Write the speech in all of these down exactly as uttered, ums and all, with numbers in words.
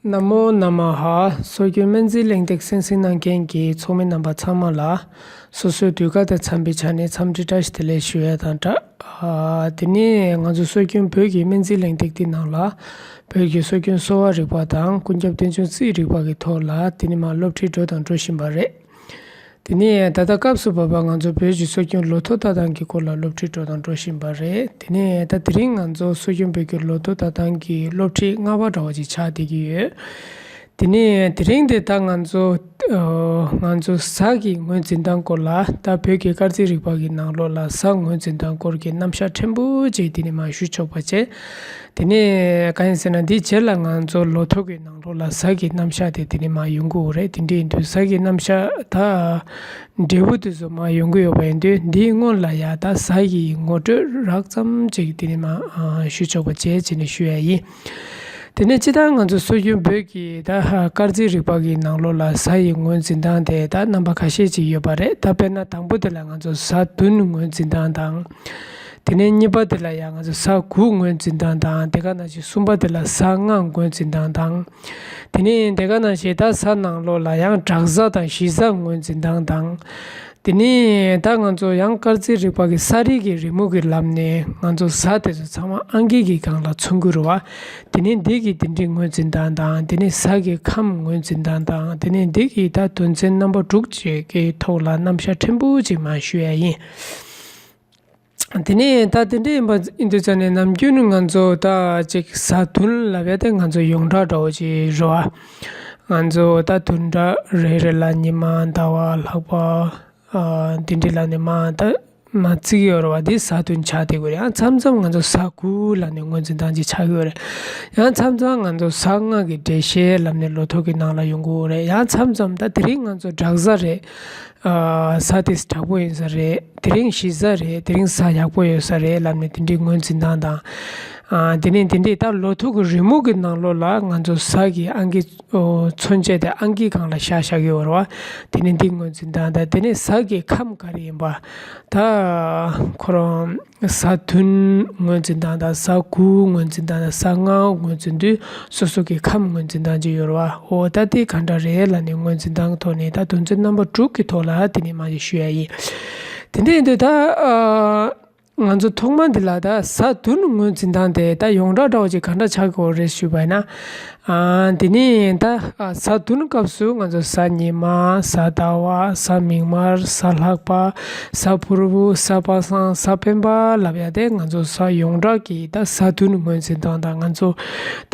ན་མོ་ན་མ་ཧ། སྲོལ་རྒྱུན་སྨན་རྩིས་གླེང་སྟེགས་གསན་གཟིགས་གནང་མཁན་གྱི་ཚོགས་མི་རྣམ་པ་ཚང་མ་ལ། སོ་སོའི་དུས་བཀག་དང་འཚམས་པའི་ཆ་ནས་འཚམས་འདྲི་བཀྲ་ཤིས་བདེ་ལེགས་ཞུ་ཡ་དང་སྦྲགས། ཨ། དེ་ནས་ང་ཚོ་སྲོལ་རྒྱུན་བོད་ཀྱི་སྨན་རྩིས་གླེང་སྟེགས་འདི་ནང་ལ། བོད་ཀྱི་སྲོལ་རྒྱུན་གསོ་བ་རིག་པ་དང་ཀུན་ཁྱབ་བསྟན་འགྱུར་རྩིས་རིག་པ་གི་ཐོག་ལ་དེ་ནས་མར་སློབ་ཁྲིད་འགྲོ་དང་འགྲོ་བཞིན་པ་རེད། དེ་ནས་ད་ལྟ་སྐབས་སུ་བབས་པ་ང་ཚོ་བོད་ཀྱི་སྲོལ་རྒྱུན་ལོ་ཐོ་ལྟ་སྟངས་ཀྱི་སྐོར་ལ་སློབ་ཁྲིད་འགྲོ་དང་འགྲོ་བཞིན་པ་རེད། དེ་ནས་ད་དེ་རིང་ང་ཚོ་སྲོལ་རྒྱུན་བོད་ཀྱི་ལོ་ཐོ་ལྟ་སྟངས་ཀྱི་སློབ་ཁྲིད་ལྔ་པ་འདྲ་བ་ཅིག་ཆགས་བསྡད་ཀྱི་ཡོད། དེ་ནས་དེ་རིང་དེ་ད་ང་ཚོ་ཨ་ང་ཚོ་གཟའ་གི་ངོས་འཛིན་སྟངས་སྐོར་ལ། ད་བོད་ཀྱི་སྐར་རྩིས་རིག་པ་གི་ནང་ལོགས་ལ་གཟའ་ངོས་འཛིན་སྟངས་སྐོར་གྱི་རྣམ་གཞག་ཕྲན་བུ་ཅིག་དེ་ནས་མར་ཞུ་ཆོག་པ་བྱས། དེ་ནས་གང་ཡིན་ཟེར་ན་འདིའི་རྗེས་ལ་ང་ཚོ་ལོ་ཐོ་གི་ནང་ལོགས་ལ་གཟའ་གི་རྣམ་གཞག་དེ་དེ་ནས་མར་ཡོང་གི་ཡོད་རེད། དེ་འདྲ་ཡིན་དུས་གཟའ་གི་རྣམ་གཞག་ད་འབྲས་བུ་དེ་ཚོ་མར་ཡོང་གི་ཡོད་པ་ཡིན་དུས། འདིའི་སྔོན་ལ་ཡ་ད་གཟའ་ཡི་ངོ་སྤྲོད་རགས་ཙམ་ཅིག་དེ་ནས་མར་ཨ་ཞུ་ཆོག་པ་བྱས་བྱས་ནས་ཞུ་ཡ་ཡིན། དེ་ནས་སྤྱིར་བཏང་ང་ཚོ་སྲོལ་རྒྱུན་བོད་ཀྱི་ད་སྐར་རྩིས་རིག་པ་གི་ནང་ལོགས་ལ་གཟའ་ཡི་ངོས་འཛིན་སྟངས་དེ་ད་རྣམ་པ་ཁ་ཤས་ཅིག་ཡོད་པ་རེད། ད་དཔེར་ན་དང་པོ་དེ་ལ་ང་ཚོ་གཟའ་བདུན་ངོས་འཛིན་སྟངས་དང་། དེ་ནས་གཉིས་པ་དེ་ལ་ཡང་ང་ཚོ་གཟའ་དགུ་ངོས་འཛིན་སྟངས་དང་། དེ་ག་ནང་བཞིན་གསུམ་པ་དེ་ལ་གཟའ་ལྔ་ངོས་འཛིན་སྟངས་དང་། དེ་ནས་དེ་ག་ནང་བཞིན་ད་གཟའ་ནང་ལོགས་ལ་ཡང་དྲག་གཟའ་དང་ཞི་གཟའ་ངོས་འཛིན་སྟངས་དང་། དེ་ནས་ད་ང་ཚོ་ཡང་སྐར་རྩིས་རིག་པ་གི་ས་རིས་ཀྱི་རི་མོ་གི་ལམ་ནས་ང་ཚོ་གཟའ་དེ་ཚོ་ཚང་མ་ཨང་ཀི་གི་སྒང་ལ་མཚོན་གྱི་རེད་བ། དེ་ནས་འདི་གི་དེ་འདྲའི་ངོས་འཛིན་སྟངས་དང་། དེ་ནས་གཟའ་གི་ཁམས་ངོས་འཛིན་སྟངས་དང་། དེ་ནས་འདི་གི་ད་དོན་ཚན་རྣམ་པ་དྲུག་ཅིག་གི་ཐོག་ལ་རྣམ་གཞག་ཕྲན་བུ་ཅིག་མར་ཞུ་ཡ་ཡིན། དེ་ནས་ད་དེ་འདྲ་ཡིན་པ་ཡིན་དུས་ཙང་ནས་ནམ་རྒྱུན་ང་ཚོ་ད་ཅིག་གཟའ་བདུན་ལབ་ཡ་དེ་ང་ཚོ་ཡོངས་གྲགས་འདྲ་བོ་ཅིག་རེད་བ། ང་ཚོ་ད་བདུན་ཕྲག་རེ་རེ་ལ་ཉི་མ་ཟླ་བ་ལྷག་པ་ཨ་དེ་འདྲ་ལ་ནས་མར་ད་མར་བརྩི་གི་ཡོད་རེད་བ། དེ་གཟའ་བདུན་ཆགས་བསྡད་ཀྱི་རེད། ཡང་མཚམས་མཚམས་ང་ཚོ་གཟའ་དགུ་ལབ་ནས་ངོས་འཛིན་སྟངས་ཅིག་ཆགས་ཀྱི་ཡོད་རེད། ཡང་མཚམས་མཚམས་ང་ཚོ་གཟའ་ལྔ་གི་འགྲེལ་བཤད་ལབ་ནས་ལོ་ཐོ་གི་ནང་ལ་ཡོང་གི་ཡོད་རེད། ཡང་མཚམས་མཚམས་ད་དེ་རིང་ང་ཚོ་དྲག་གཟའ་རེད། ཨ་གཟའ་དེ་དྲག་པོ་ཡིན་ས་རེད། དེ་རིང་ཞི་གཟའ་རེད། དེ་རིང་གཟའ་ཡག་པོ་ཡོད་ས་རེད་ལབ་ནས་དེ་འདྲའི་ངོས་འཛིན་སྟངས་དང་། ཨ་དེ་ནས་དེ་འདྲའི་ད་ལོ་ཐོ་གི་རི་མོ་གི་ནང་ལོགས་ལ་ང་ཚོ་གཟའ་གི་ཨང་ཀི་ཨོ་མཚོན་བྱེད་དེ་ཨང་ཀི་སྒང་ལ་བཞག་བཞག་གི་ཡོད་རེད་བ། དེ་ནས་འདི་ངོས་འཛིན་སྟངས་དང་། དེ་ནས་གཟའ་གི་ཁམས་ག་རེ་ཡིན་པ། ད་ཁོ་རང་གཟའ་བདུན་ངོས་འཛིན་སྟངས་དང་། གཟའ་དགུ་ངོས་འཛིན་སྟངས་དང་། གཟའ་ལྔ་ངོས་འཛིན་དུས་སོ་སོ་གི་ཁམས་ངོས་འཛིན་སྟངས་ཅིག་ཡོད་རེད་བ། འོ་ད་དེ་ག་འདྲ་རེད་ལབ་ནས་ངོས་འཛིན་སྟངས་ཐོག་ནས་ད་དོན་ཚན་རྣམ་པ་དྲུག་གི་ཐོག་ལ་དེ་ནས་མར་ཞུ་ཡ་ཡིན། དེ་འདྲ་ཡིན་དུས་ད་ཨ་ང་ཚོ་ཐོག་མ་འདི་ལ་ད་གཟའ་བདུན་ངོས་འཛིན་སྟངས་དེ་ད་ཡོངས་གྲགས་འདྲ་བོ་ཅིག་ག་འདྲ་ཆགས་ཀྱི་ཡོད་རེད་ཞུས་པ་ཡིན་ན། ཨ་དེ་ནས་ད་ཨ་གཟའ་བདུན་སྐབས་སུ་ང་ཚོ་གཟའ་ཉི་མ། གཟའ་ཟླ་བ། གཟའ་མིག་དམར། གཟའ་ལྷག་པ། གཟའ་ཕུར་བུ། གཟའ་པ་སངས། གཟའ་སྤེན་པ་ལབ་ཡ་དེ་ང་ཚོ་གཟའ་ཡོངས་གྲགས་ཀྱི་ད་གཟའ་བདུན་ངོས་འཛིན་སྟངས་དང་། ང་ཚོ་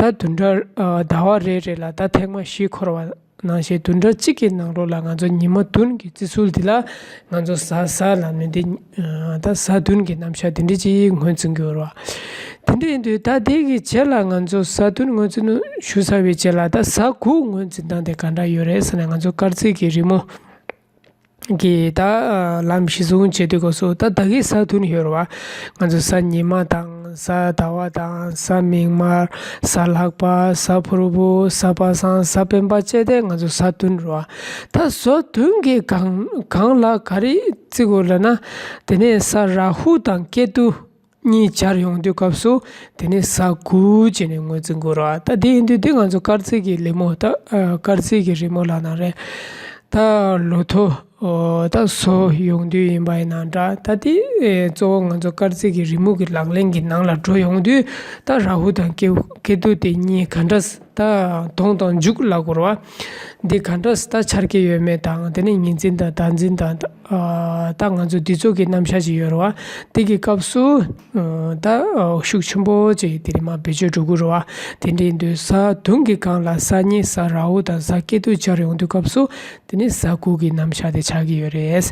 ད་བདུན་ཕྲག་ཨ་ཟླ་བ་རེ་རེ་ལ་ད་ཐེངས་མ་བཞི་འཁོར་བ་ནང་བཞིན་བདུན་ཕྲག་གཅིག་གི་ནང་ལོགས་ལ་ང་ཚོ་ཉི་མ་བདུན་གྱི་བརྩི་སྲོལ་འདི་ལ་ང་ཚོ་གཟའ་གཟའ་ལབ་ནས་འདི་ཨ་ད་གཟའ་བདུན་གྱི་རྣམ་གཞག་འདི་འདྲ་ཅིག་ངོས་འཛིན་གྱི་ཡོད་རེད་བ། དེ་འདྲ་ཡིན་དུས་ད་དེ་གི་རྗེས་ལ་ང་ཚོ་གཟའ་བདུན་ངོས་འཛིན་ཞུ་ཚར་བའི་རྗེས་ལ་ད་གཟའ་དགུ་ངོས་འཛིན་སྟངས་དེ་ག་འདྲ་ཡོད་རེད་ཟེར་ན། ང་ཚོ་སྐར་རྩིས་ཀྱི་རི་མོ་གི་ད་ཨ་ལམ་གཞི་བཟུང་བྱེད་དུས་སྐབས་སུ་ད་ད་གི་གཟའ་བདུན་ཡོད་རེད་བ། ང་ཚོ་གཟའ་ཉི་མ་དང་། གཟའ་ཟླ་བ་དང་། གཟའ་མིག་དམར། གཟའ་ལྷག་པ། གཟའ་ཕུར་བུ། གཟའ་པ་སངས། གཟའ་སྤེན་པ་བཅས་ཏེ་ང་ཚོ་གཟའ་བདུན་རེད་བ། ད་གཟའ་བདུན་གྱི་སྒང་སྒང་ལ་ག་རེ་བརྩི་དགོས་ལབ་ན། དེ་ནས་གཟའ་རཱ་ཧུ་དང་ཀེ་ཏུ་གཉིས་སྦྱར་ཡོང་དུས་སྐབས་སུ་དེ་ནས་གཟའ་དགུ་བྱས་ནས་ངོས་འཛིན་དགོས་རེད་བ། ད་དེ་ཡིན་དུས་དེ་ང་ཚོ་སྐར་རྩིས་ཀྱི་ལེབ་མོ། ད་ཨ་སྐར་རྩིས་ཀྱི་རི་མོ་ལབ་ན་རེད། ད་ལོ་ཐོ་ཨོ་ད་བཟོ་ཡོང་དུས་ཡིན་པ་ཡིན་ན་འདྲ། ད་དེ་ཨེ་གཙོ་བོ་ང་ཚོ་སྐར་རྩིས་ཀྱི་རི་མོ་གི་ལག་ལེན་གྱི་ནང་ལ་འགྲོ་ཡོང་དུས། ད་རཱ་ཧུ་དང་ཀེ་ཀེ་ཏུ་དེ་གཉིས་ག་འདྲ་ད་གདོང་དང་མཇུག་ལབ་དགོས་རེད་བ། འདི་ག་འདྲ་ད་འཆར་གྱི་ཡོད་མེད་དང་། དེ་ནས་ཉི་འཛིན་དང་ཟླ་འཛིན་དང་། ཨ་ད་ང་ཚོ་འདི་ཚོ་གི་རྣམ་གཞག་ཅིག་ཡོད་རེད་བ། དེ་གི་སྐབས་སུ་ཨ་ད་ཨ་ཤུགས་ཆེན་པོ་ཅིག་དེ་རིང་མར་བེད་སྤྱོད་འགྲོ་གི་རེད་བ། དེ་འདྲ་ཡིན་དུས་གཟའ་བདུན་གྱི་སྒང་ལ་གཟའ་ཉི་གཟའ་རཱ་ཧུ་དང་གཟའ་ཀེ་ཏུ་སྦྱར་ཡོང་དུས་སྐབས་སུ་དེ་ནི་གཟའ་དགུ་གི་རྣམ་གཞག་དེ་ཆགས་ཀྱི་ཡོད་རེད།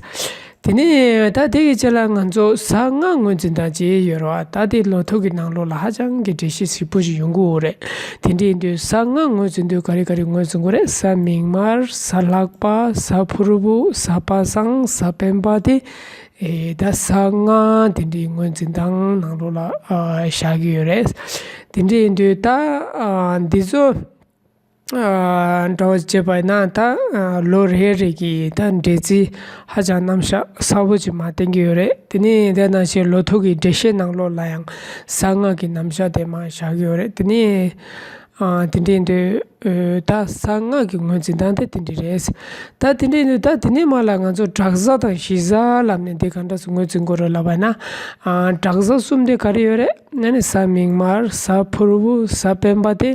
དེ་ནས་ད་དེ་གི་རྗེས་ལ་ང་ཚོ་གཟའ་ལྔ་ངོས་འཛིན་སྟངས་ཅིག་ཡོད་རེད་བ། ད་དེ་ལོ་ཐོ་གི་ནང་ལོགས་ལ་ཧ་ཅང་གི་འགྲེལ་བཤད་ཞིབ་པོ་ཞིག་ཡོང་གི་ཡོད་རེད། དེ་འདྲ་ཡིན་དུས་གཟའ་ལྔ་ངོས་འཛིན་དུས་ག་རེ་ག་རེ་ངོས་འཛིན་དགོས་རེད། གཟའ་མིག་དམར། གཟའ་ལྷག་པ། གཟའ་ཕུར་བུ། གཟའ་པ་སངས། གཟའ་སྤེན་པ་དེ། ཨེ་ད་གཟའ་ལྔ་དེ་འདྲའི་ངོས་འཛིན་སྟངས་ནང་ལོགས་ལ་ཨ་བཞག་གི་ཡོད་རེད། དེ་འདྲ་ཡིན་དུས་ད་ཨ་འདི་ཚོ་ཨ་འདྲ་བོ་བྱས་པ་ཡིན་ན། ད་ཨ་ལོ་རེ་རེ་གི་ད་འགྲེལ་རྩིས་ཧ་ཅང་རྣམ་གཞག་གསལ་པོ་ཅིག་མར་བསྟན་གྱི་ཡོད་རེད། དེ་ནས་དེ་ནང་བཞིན་ལོ་ཐོ་གི་འགྲེལ་བཤད་ནང་ལོགས་ལ་ཡང་གཟའ་ལྔ་གི་རྣམ་གཞག་དེ་མར་བཞག་གི་ཡོད་རེད། དེ་ནས་ ཨ་དེ་འདྲ་ཡིན་དུས་ཨ་ད་ས་སྔགས་ཀྱི་ངོས་འཛིན་སྟངས་དེ་དེ་འདྲ་རེད། ད་དེ་འདྲ་ཡིན་དུས་ད་དེ་ནས་མར་ལ་ང་ཚོ་དྲག་ཟ་དང་ཞི་ཟ་ལབ་ནས་འདི་ག་འདྲ་སེ་ངོས་འཛིན་དགོས་རེད་ལབ་པ་ཡིན་ན། ཨ་དྲག་ཟ་གསུམ་དེ་ག་རེ་ཡོད་རེད། ཨ་ནི་གཟའ་མིག་དམར། གཟའ་ཕུར་བུ། གཟའ་སྤེན་པ་དེ་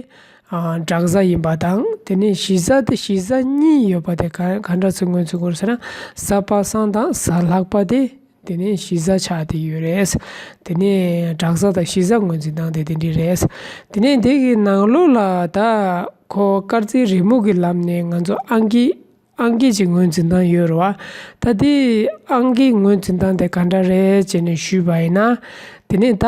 ཨ་དྲག་ཟ་ཡིན་པ་དང་། དེ་ནས་ཞི་ཟ་དེ་ཞི་ཟ་གཉིས་ཡོད་པ་དེ་ག་ག་འདྲ་སེ་ངོས་འཛིན་དགོས་རེད་ཟེར་ན། གཟའ་པ་སངས་དང་གཟའ་ལྷག་པ་དེ། དེ་ནས་ཞི་གཟའ་ཆགས་བསྡད་ཡོད་རེད། དེ་ནས་དྲག་གཟའ་དང་ཞི་གཟའ་ངོས་འཛིན་སྟངས་དེ་དེ་འདྲ་རེད། དེ་ནས་འདི་གི་ནང་ལོགས་ལ་ད་ཁོ་དཀར་རྩིའི་རི་མོ་གི་ལམ་ནས་ང་ཚོ་ཨང་ཀི་ཨང་ཀི་ཅིག་ངོས་འཛིན་སྟངས་ཡོད་རེད་བ། ད་དེ་ཨང་ཀི་ངོས་འཛིན་སྟངས་དེ་ག་འདྲ་རེད་ཅེས་ནས་ཞུས་པ་ཡིན་ན། དེ་ནས་ད་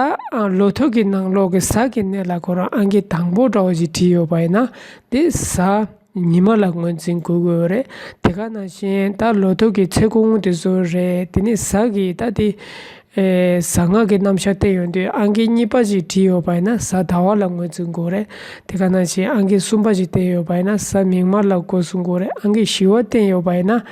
ལོ་ཐོ་གི་ནང་ལོགས་ཀྱི་གཟའ་གི་གནས་ལ་ཁོ་རང་ཨང་ཀི་དང་པོ་འདྲ་བོ་ཅིག་བྲིས་ཡོད་པ་ཡིན་ན། དེ་གཟའ། ཉི་མ་ལ་ངོས་འཛིན་དགོས་ཀྱི་ཡོད་རེད། དེ་ག་ནང་བཞིན་ད་ལོ་ཐོ་གི་ཚེས་གུང་དེ་ཚོ་རེད། དེ་ནས་གཟའ་གི་ད་དེ་ཨེ་གཟའ་སྔགས་ཀྱི་རྣམ་གཞག་བསྟན་ཡོང་དུས་ཨང་ཀི་གཉིས་པ་ཅིག་བྲིས་ཡོད་པ་ཡིན་ན་གཟའ་ཟླ་བ་ལ་ངོས་འཛིན་དགོས་རེད། དེ་ག་ནང་བཞིན་ཨང་ཀི་གསུམ་པ་ཅིག་བསྟན་ཡོད་པ་ཡིན་ན་གཟའ་མིག་དམར་ལ་ངོས་འཛིན་དགོས་རེད། ཨང་ཀི་བཞི་པ་བསྟན་ཡོད་པ་ཡིན་ན།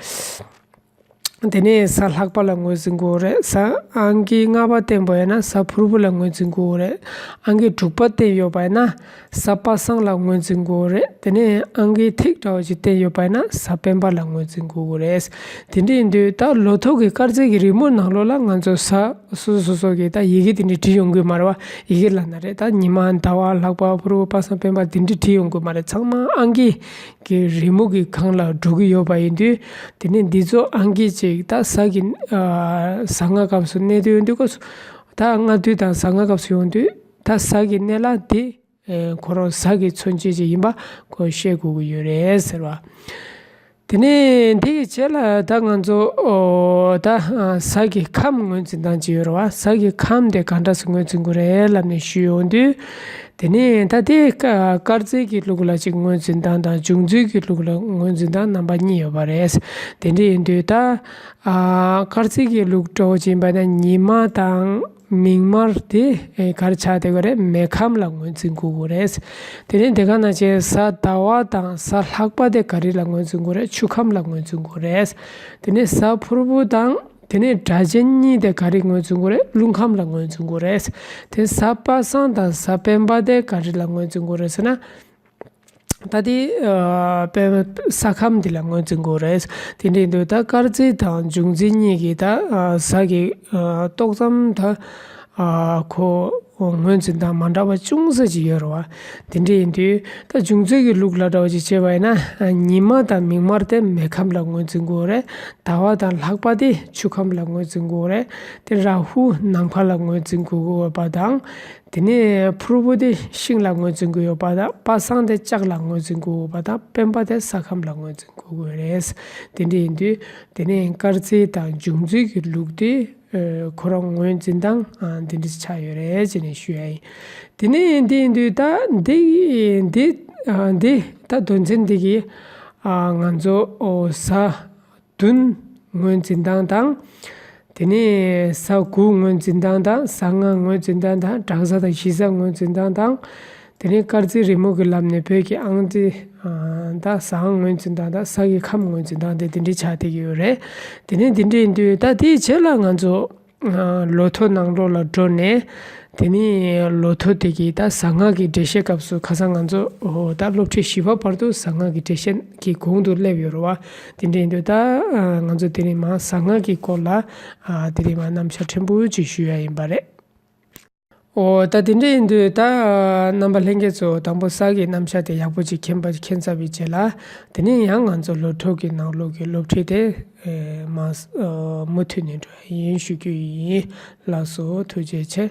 དེ་ནས་གཟའ་ལྷག་པ་ལ་ངོས་འཛིན་དགོས་རེད། གཟའ་ཨང་ཀི་ལྔ་པ་བསྟན་པ་ཡིན་ན་གཟའ་ཕུར་བུ་ལ་ངོས་འཛིན་དགོས་རེད། ཨང་ཀི་དྲུག་པ་བསྟན་ཡོད་པ་ཡིན་ན་གཟའ་པ་སངས་ལ་ངོས་འཛིན་དགོས་རེད། དེ་ནས་ཨང་ཀི་ཐིག་འདྲ་བོ་ཅིག་བསྟན་ཡོད་པ་ཡིན་ན་གཟའ་སྤེན་པ་ལ་ངོས་འཛིན་དགོས་ཀྱི་རེད། དེ་འདྲ་ཡིན་དུས་ད་ལོ་ཐོ་གི་དཀར་རྩིས་ཀྱི་རི་མོ་ནང་ལོགས་ལ་ང་ཚོ་གཟའ་སོ་སོ་སོ་སོ་གི་ད་ཡི་གེ་དེ་འདྲ་བྲིས་ཡོང་གི་མ་རེད་བ། ཡི་གེ་ལབ་ན་རེད། ད་ཉི་མ་ཟླ་བ་ལྷག་པ་ཕུར་བུ་པ་སངས་སྤེན་པ་དེ་འདྲ་བྲིས་ཡོང་གི་མ་རེད། ཚང་མ་ཨང་ཀི་གི་རི་མོ་གི་སྒང་ལ་འགྲོ་གི་ཡོད་པ་ཡིན་དུས། དེ་ནས་འདི་ཚོ་ཨང་ཀི་ཅིག་ད་གཟའ་གི་ཨ་གཟའ་སྔ་སྐབས་སུ་གནས་དུས་ཡོང་དུས་སྐབས་སུ། ད་སྔ་དུས་དང་གཟའ་སྔ་སྐབས་སུ་ཡོང་དུས་ད་གཟའ་གི་གནས་ལ་འདི་ཨེ་ཁོ་རང་གཟའ་གི་མཚོན་བྱེད་ཅིག་ཡིན་པ་ཁོ་ཤེས་དགོས་ཀྱི་ཡོད་རེད་ཟེར་བ། དེ་ནས་འདི་གི་རྗེས་ལ་ད་ང་ཚོ་ཨོ་ད་ཨ་གཟའ་གི་ཁམས་ངོས་འཛིན་སྟངས་ཅིག་ཡོད་རེད་བ། གཟའ་གི་ཁམས་དེ་ག་འདྲ་སེ་ངོས་འཛིན་དགོས་རེད་ལབ་ནས་ཞུས་ཡོང་དུས། དེ་ནས་ད་དེ་ཀ་དཀར་རྩིས་ཀྱི་ལུགས་ལ་ཅིག་ངོས་འཛིན་སྟངས་དང་འབྱུང་རྩིས་ཀྱི་ལུགས་ལ་ངོས་འཛིན་སྟངས་རྣམ་པ་གཉིས་ཡོད་པ་རེད། དེ་འདྲ་ཡིན་དུས་ད་ཨ་དཀར་རྩིས་ཀྱི་ལུགས་འདྲ་བོ་ཅིག་ཡིན་པ་ན་ཉི་མ་དང་མིག་དམར་དེ་ཨེ་ག་རེ་ཆགས་བསྡད་ཀྱི་རེད། མེ་ཁམས་ལ་ངོས་འཛིན་དགོས་ཀྱི་རེད། དེ་ནས་དེ་ག་ནང་བཞིན་གཟའ་ཟླ་བ་དང་གཟའ་ལྷག་པ་དེ་ག་རེ་ལ་ངོས་འཛིན་དགོས་རེད། ཆུ་ཁམས་ལ་ངོས་འཛིན་དགོས་རེད། དེ་ནས་གཟའ་ཕུར་བུ་དང་དེ་ནས་སྒྲ་གཅན་གཉིས་དེ་ག་རེ་ངོས་འཛིན་དགོས་རེད། རླུང་ཁམས་ལ་ངོས་འཛིན་དགོས་རེད། དེ་གཟའ་པ་སངས་དང་གཟའ་སྤེན་པ་དེ་ག་རེ་ལ་ངོས་འཛིན་དགོས་རེད་ཟེར་ན། ད་དེ་ཨ་སྤེན་ས་ཁམས་འདི་ལ་ངོས་འཛིན་དགོས་རེད། དེ་འདྲ་ཡིན་དུས་ད་དཀར་རྩིས་དང་འབྱུང་རྩིས་གཉིས་ཀྱི་ད་ཨ་གཟའ་གི་ཨ་ཏོག་ཙམ་ད་ཨ་ཁོ་ངོས་འཛིན་སྟངས་མ་འདྲ་བ་ཅུང་ཟད་ཅིག་ཡོད་རེད་བ། དེ་འདྲ་ཡིན་དུས་ད་འབྱུང་རྩིས་ཀྱི་ལུགས་ལ་འདྲ་བ་ཅིག་བྱས་པ་ཡིན་ན། ཨ་ཉི་མ་དང་མིག་དམར་དེ་མེ་ཁམས་ལ་ངོས་འཛིན་དགོས་རེད། ཟླ་བ་དང་ལྷག་པ་དེ་ཆུ་ཁམས་ལ་ངོས་འཛིན་དགོས་རེད། དེ་ར་ཧུ་ནམ་མཁའ་ལ་ངོས་འཛིན་དགོས་པ་དང་། དེ་ནས་ཕུར་བུ་དེ་ཤིང་ལ་ངོས་འཛིན་གྱི་ཡོད་པ་དང་། པ་སངས་དེ་ལྕགས་ལ་ངོས་འཛིན་གྱི་ཡོད་པ་དང་། སྤེན་པ་དེ་ས་ཁམས་ལ་ངོས་འཛིན་གྱི་ཡོད་རེད། དེ་འདྲ་ཡིན་དུས་དེ་ནས་དཀར་རྩིས་དང་འབྱུང་རྩིས་ཀྱི་ལུགས་དེ་ཨ་ཁོ་རང་ངོས་འཛིན་སྟངས་ཨ་འདི་འདྲ་ཆགས་ཡོད་རེད་ཅེས་ནས་ཞུ་ཡ་ཡིན། དེ་ནས་འདི་ཡིན་དུས་ད་འདི་འདི་ཨ་འདི་ད་དོན་ཚན་འདི་གི་ཨ་ང་ཚོ་ཨོ་གཟའ་བདུན་ངོས་འཛིན་སྟངས་དང་། དེ་ནས་གཟའ་དགུ་ངོས་འཛིན་སྟངས་དང་། གཟའ་ལྔ་ངོས་འཛིན་སྟངས་དང་། དྲག་གཟའ་དང་ཞི་གཟའ་ངོས་འཛིན་སྟངས་དང་། དེ་ནས་དཀར་རྩིས་རི་མོ་གི་ལམ་ནས་བོད་ཀྱི་ཨང་རྩིས་ཨ་ད་གཟའ་ཨང་ངོས་འཛིན་སྟངས་དང་། གཟའ་གི་ཁམས་ངོས་འཛིན་སྟངས་དེ་དེ་འདྲའི་ཆགས་བསྡད་ཀྱི་ཡོད་རེད། དེ་ནས་འདི་འདྲ་ཡིན་དུས་ད་དེའི་རྗེས་ལ་ང་ཚོ་ཨ་ལོ་ཐོ་ནང་ལོགས་ལ་འགྲོ་ནས། དེ་ནས་ལོ་ཐོ་དེ་གི་ད་གཟའ་སྔགས་ཀྱི་འགྲེལ་བཤད་སྐབས་སུ་ཁ་སང་ང་ཚོ་ཨོ་ད་སློབ་ཁྲིད་བཞི་པ་བར་དུ་གཟའ་སྔགས་ཀྱི་འགྲེལ་བཤད་ཀྱི་གོང་དུ་སླེབས་ཡོད་རེད་བ། དེ་འདྲ་ཡིན་དུས་ད་ང་ཚོ་དེ་རིང་མར་གཟའ་སྔགས་ཀྱི་སྐོར་ལ་དེ་རིང་མར་རྣམ་གཞག་ཕྲན་བུ་ཅིག་ཞུ་ཡ་ཡིན་པ་རེད། ཨོ་ད་དེ་འདྲ་ཡིན་དུས་ད་རྣམ་པ་ལྷན་རྒྱས་ཚོ་དང་པོ་གཟའ་གི་རྣམ་གཞག་དེ་ཡག་པོ་ཅིག་མཁྱེན་པ་མཁྱེན་ཚར་བའི་རྗེས་ལ། དེ་ནས་ཡང་ང་ཚོ་ལོ་ཐོ་གི་ནང་ལོགས་ཀྱི་སློབ་ཁྲིད་དེ་མར་མུ་མཐུད་ནས་འགྲོ་ཡ་ཡིན་ཞུ་རྒྱུ་ཡིན། ལགས་སོ། ཐུགས་རྗེ་ཆེ།